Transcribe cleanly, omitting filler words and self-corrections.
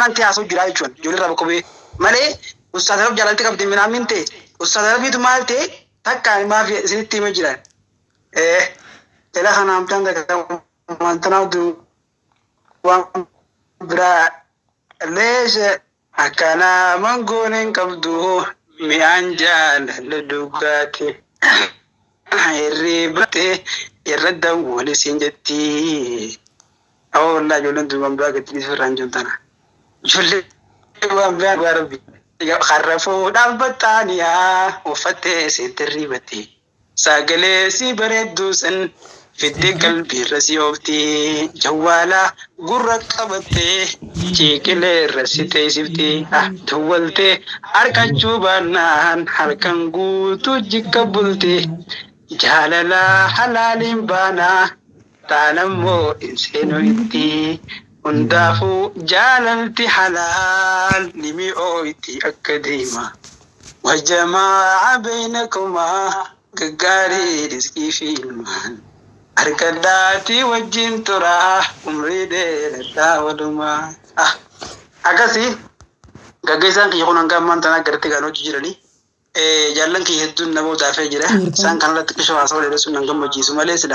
Anti haasa'u jira jechuun ijoollee irraa bakka bu'ee malee ustaas Arab jaalalti qabdi minaamin ta'e ustaas Arabiitu maal ta'e takka maaf isinitti hima jiran. Ela kana amtaan takka wantana waan biraa leeshe akkana mangoon hin qabdu mi'aan jaalala dhugaati. Hirribatte irra dawwali siin jetti. Awwa wallaahi ijoolleen tun waan biraa gadi dhiisuu irraa hin jiru tana. Ijoollee waan biraa dhugaa rabbi. Karra fuudhaaf battaaniyaa uffattee seente riibatte. Sagalee si bareedduu san fiddee qalbiirra si oofti. Jawwaala gurra qabattee ciiqilee irra si teessifti. Dawwaltee harkachuu baannaan halkan guutuu jikka bulti. Jaalala halaaliin baanaa taanammoo hin seenu itti. Hundaafuu jaalalti halaal ni mi'ooyti akka deema. Wajamaa'a beeynakumaa gaggaarii rizqii fi ilmaan. Argadhaatii wajjin turaa umrii dheeradhaa walumaa. Akkasii gaggeessaan kiyya kun hanga ammaan tanaa gartee kan hojii jiranii. Jaallan kiyya hedduun na booda hafee jira. Isaan kanarratti qishoo haasawaa dheeressuun nan gammachiisu malee sila.